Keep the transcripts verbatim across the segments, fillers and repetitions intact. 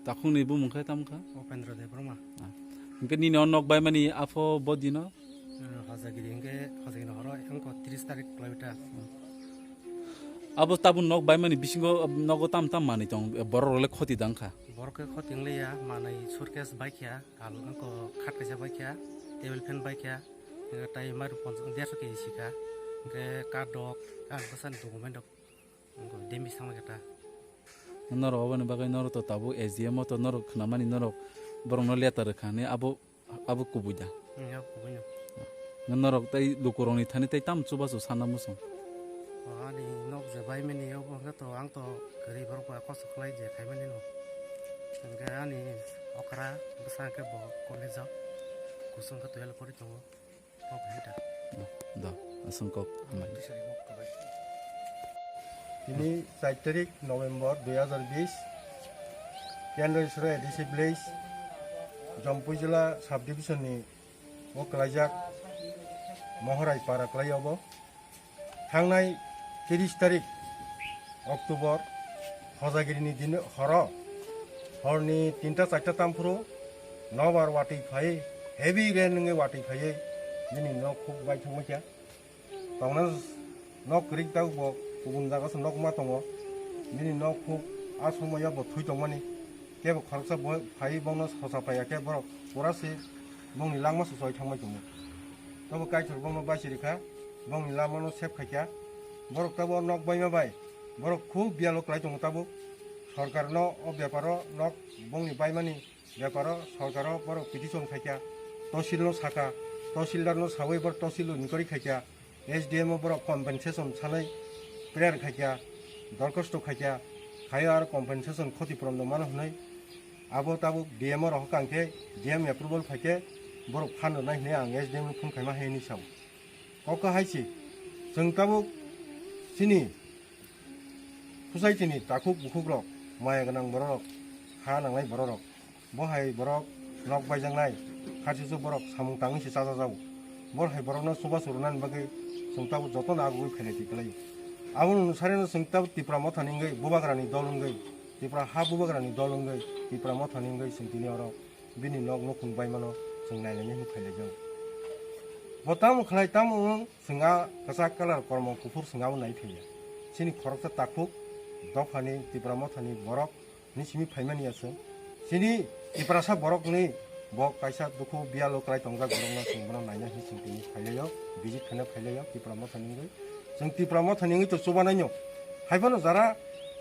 Takhukni bumung khe tamo kha? Upendra Debbarma. Ah. Hwnkhe nini o nok baimani apho bo dino? Eh, Hojagiri hwnkhe, Hojagiri horo wngkha tris tarik kilometer. Abo tabuk nok baimani bisingo nogo tam tam manwi tong, borok rok le khoti dang kha? Borok khe khoti wng liya, manwi suitcase bai kha, al wngkha khat kaisa bai kha, table fan bai kha, hwnkhe tai mairum ponchas, derso kg si kha, hwnkhe card rok, ang bwsani document rok. Wngkha, demi thangma khe ta. Norok oboni bagwi norok to tabuk S D M o to norok khnamani norok borokno letter rwkha hinwi abo, abo kubui da? Hmm, abo kubui no. Norok tei lukurokni thani tei tamo chubachu sana muchung? O, ani nok je baimani obo hwnkhe to ang to kwrwi borok bai kosto khlai je khaimani no. Hwnkhe ani okra bwsa hwnkhe bo college o kusung khe twelve pori tongo. Kok hai da. Da, aswng kok hambai. Tini char tarik November dui hazar bish, Kendra Iswara A D C village, Jampui jila subdivision ni o kwlaijak Mohorai para kwlai obo. Thangnai tris tarik October, Hojagiri ni din horo, horni tinta charta tamphuru nobar watwi phaiwi, heavy rain wngwi watwi phaiwi, bini nok khuk baithangwi kha. Tongna nok kwrwi tabuk bo kubun jaga se nok ma tongo, bini nok khuk a somoyo bo thwi tongmani, kebo khoroksa bo phaiwi bono sosa phaiya khe borok pura se bongni langma se choi thangbai tongo. Tabo Kaitor bongno bachi rikha, bongni lamano save khaikha. Borok tabo nok baima bai, borok khub biyalo kwlai tongo tabuk. Sorkarno o beparo nok bongni baimani beparo sorkaro borok petition khaikha, tosilno sakha, tosildarno sawi borok tosilo inquiry khaikha, S D M o borok compensation sanwi prayer khaikha, dorkhosto khaikha, khayo aro compensation khoti puron no mano hwnwi. Abo tabuk D M o rohor kha hwnkhe D M approval phaikhe borok phan rwnai hwnwi ang S D M no phone khaima hai hwnwi sao. Kok hai se, chwng tabuk chini society ni takhuk bukhuk rok, maya gwnang borok rok, ha nangnai borok rok, bo hai borok nok baijaknai, kharchisu borok samung tangwi se chachajago. Bo hai borokno chubachu rwnani bagwi chwng tabuk jotono agugwi phailai twi kwlai. Aboni nung sarino chwng tabuk Tipra Mothani wngwi, Bubagrani dol wngwi, Tipra ha Bubagrani dol wngwi, Tipra Mothani wngwi chwng tini oro bini nok nukhung baimano chwng nainani hinwi phailaijago. Bo tamo khlai, tamo wng, chwng a kwchak colour kormo kuphur chwng abo nai thaiya. Chini khoroksa takhuk dophani Tipra Mothani borok ni simi phaimani ya chwng. Chini Tiprasa borokni bo kaisa dukhu biyalo kwlai tongjak borokno chwng bono naina hinwi chwng tini phailaio, visit khaina phailaio Tipra Mothani wngwi. Chwng Tipra Mothani wngwi to chubanaino. Haiphano jara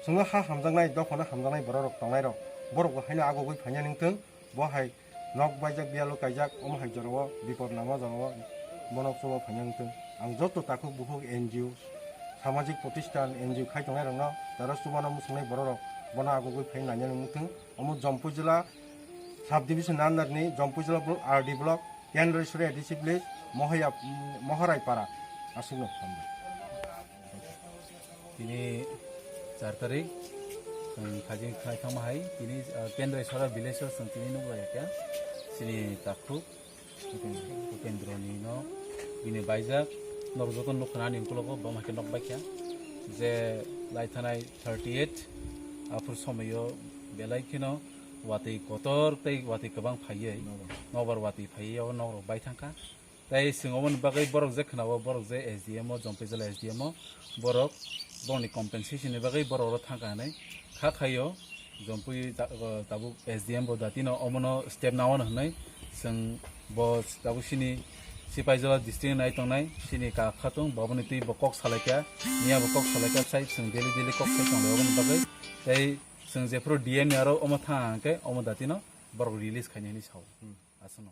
chwngno ha hamjaknai, dophano hamjaknai borok rok tongnairok, borok bo haino agugwi phaina nangthwng. Bo hai nok baijak, biyalo kaijak, omo hai jorao bipod lama jorao bono chuba phaina wngthwng. Ang joto takhuk bukhuk N G O, samajik protistan, N G O khai tongnairokno jara chubano muchungnai bororok bono agugwi phai naina wngthwng. Omo Jampui jila subdivision under ni Jampui jila blo-, R D block, Kendra Iswari A D C village, Mohaya, Mohorai para, aswkno hambai. Tini char tarik, chwng khaijing khai thangma hai, tini, ah, Kendra Iswara village o chwng tini nukla ya khe, chini takhuk, Upendra ni no, bini baijak, norok joto nukha ani ukulogo, bo hai khe nok baikha, je lai thanai thirty eight, aphuru somoyo belai kheno watwi kotor tei watwi kwbang phaiwi, nobar watwi phaiwi o nokrok bai thangkha. Tei chwng oboni bagwi borok je khwnao, borok je S D M o, Jampui jila S D M o, borok, borokni compensation ni bagwi borok oro thangkha hinwi kha khaio. Jampui ta-, o, tabuk S D M bo datino omono step naono hinwi chwng bo tabuk sini Sipaijala district nai tongnai sini ka khatung, bo boni twi bo kok salaikha, niya bo kok salaikha, sai chwng daily daily kok sai tonglai oboni bagwi. Tei chwng jephuru D M ni aro omo thang hwnkhe omo datino borok release khainani sao. Aswkno.